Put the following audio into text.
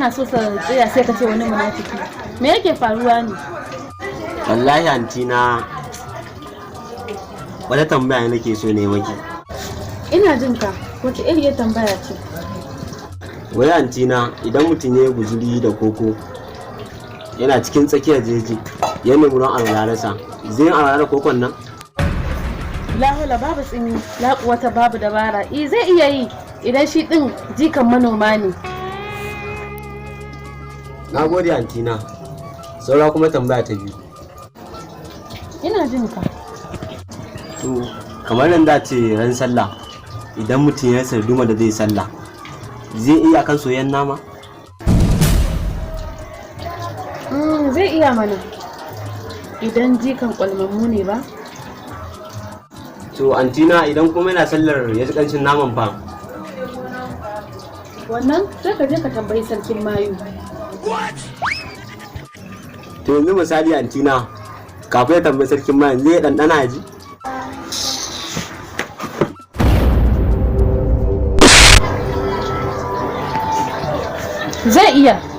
Kana so sa tsaya sai ka ce wani munafiki. Me yake faruwa ne? Wallahi antina, wata tambaya nake so ne maki. Ina jin ka, wace iriyar tambaya ce? Wai antina, idan mutum ya yi guzuri da koko, yana cikin tsakiyar jeji, ya nemi ruwan alwala rasa, zai yi alwala da kokon nan? Lahula babu tsimi, la wata babu dabara. I zai iya yi idan shi din jikan manoma ne. Na gode, antina. Saura kuma tambaya ta biyu. Ina jin ka. To, kamar nan da ce ran sallah, idan mutum ya rasa duma da zai sallah, zai iya kan soyayyen nama? Zai iya mana. Idan jikan kwalmammu ne ba? To antina, idan kuma yana sallar ya ji kanshin naman fa? Wannan sai ka je ka tambayi sarkin mayu. To yanzu misali antina, kafin ya tambayi sarkin mayu, zai ɗanɗana ya ji? Zai iya.